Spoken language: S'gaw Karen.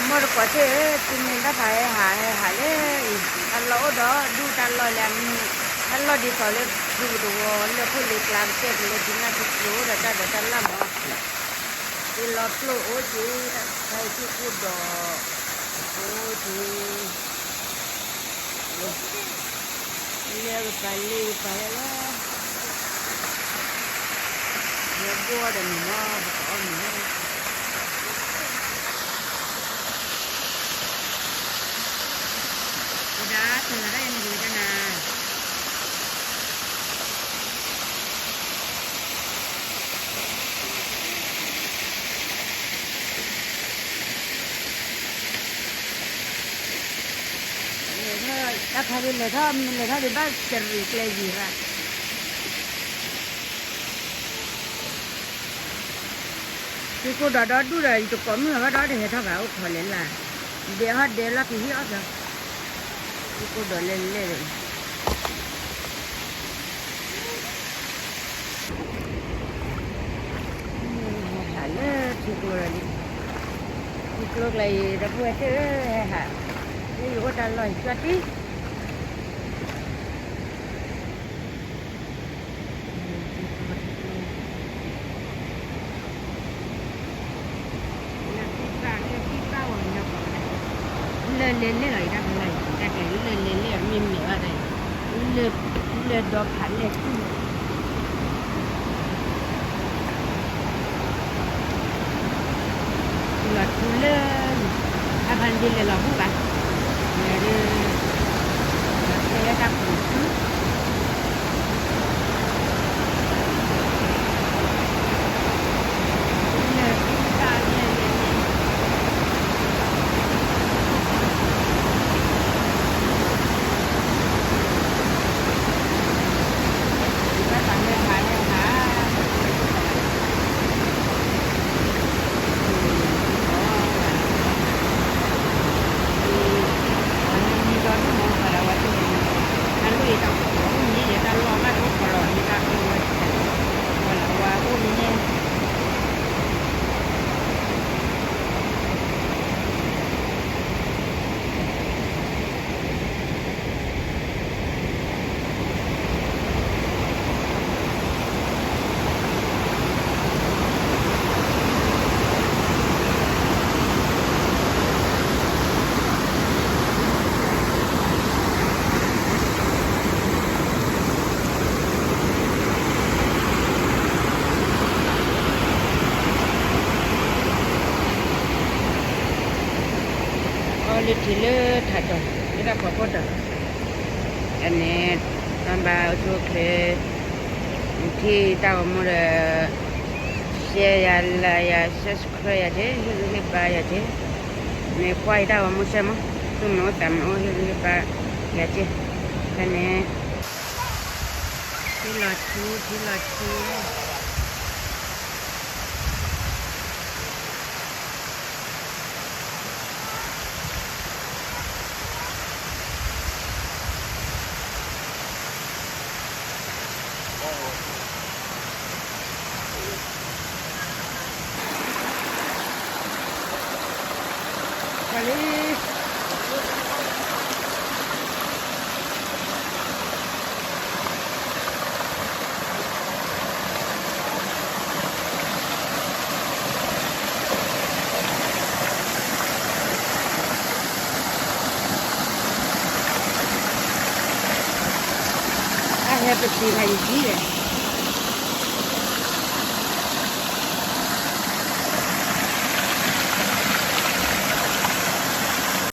မီၢ်တကိးသ့ၣ်ဧၢ, သုမ့ၢ်ဘၣ်ဖးဟဲဟး ဟဲဟးလၢအံၤ, တၢ်လီၢ်အိၣ်ဒီးဒူၣ်တၢ်လီၢ်လၢအမံၤ, တၢ်လီၢ်ဒ်သိးလၢဒူၣ်တဝီလၢခိၣ်လ့ကျါကစဲၢ်ကလိဒ်န့ၣ် သုကျိဒီးတၢ်ဒီးတၢ်လၢ်မး, သ့ၣ်လီၤပျိၢ်အိၣ်က့ၤ, တၢ်ခါအံၤထံၣ်ကိၢ်ဒီး အိၣ်က့ၤ လၢကပၤလ့ကပၤလၢ်လၢ်, လၢဘိၣ်ဒီးမ့ၢ်နီၤ ပကအီၣ်မ့ၢ်, ဝဲဒၣ်တၢ်လီၢ်ဒၣ်ယဲန့ၣ်ဒ်ဝဲဒၣ်နၤ လဲၤထီၣ် တၢ်ခါဒ်လဲၤထီၣ် မ့ၢ်လဲၤထီၣ်ဒ်ဘၣ်တရံးကျဲယံၤဘၣ်, ထံကိၢ်ဒီးဒီဒူၣ်ဒီး ယတကိးမုၢ်ဘၣ်ဒီးတဟဲထီၣ်ဘၣ် အိၣ်ခိးလဲၤလၢ်, ဒဲးဟီၣ်ဒဲးလီၢ်ကဟံၣ်အီၣ်ဖျါ, ထံကိၢ်ဒီးလဲၤလဲၤဒီး ဟဲဟးလၢထံကျိလီၤလံ, ထံကျိကျဲအံၤ ဒီပုၢ်ဝဲၢ်သ့ၣ်ဧၢ ဟဲဟး, လၢယအိၣ်တၢ်လီၢ်ယကၠီတံၢ်, လၢလဲၤလဲၤလီၤ ယတၢ်ဖီလာ်အံၤ တၢ်ကျဲလၢလဲၤလဲၤလီၤ မ့မ့ၢ်ဘၣ်တၢ်အံၤ, လၢဒီဖးလဲၢ်ထူၣ် လီၤထူလၢ အဖါန့ၣ်ဒ်လဲၤလီၤဘူၣ်ဘၣ်, လဲၤဒ် လီၤထဲလၢတၢ်ပူၤထူ လၢ အီၣ်လၢထံးလၢထးတီၤ လၢတၢ်ဖီခိၣ်တီၤ, အန့ၣ် ဘၣ်အိၣ်ဆူၣ်အိၣ်ချ့, နထံၣ်တၢ်ဂီၤမူဒီး share ယၤ like ယၤ subscribe ယၤက့ၤ ဟ့ၣ်ဂံၢ်ဟ့ၣ်ဘါယၤက့ၤ, မ့ၢ်ကွၢ်ယတၢ်ဂီၤမူစဲမး သူၣ်မ့ၢ်အိၣ်သးမ့ၢ်အိၣ် ဟ့ၣ်ဂံၢ်ဟ့ၣ်ဘါယၤက့ၤ, ဖဲန့ၣ် ထံလီၤဆူ ထံလီၤဆူ လံ အဟဲပစံးဖးယံၤယံၤ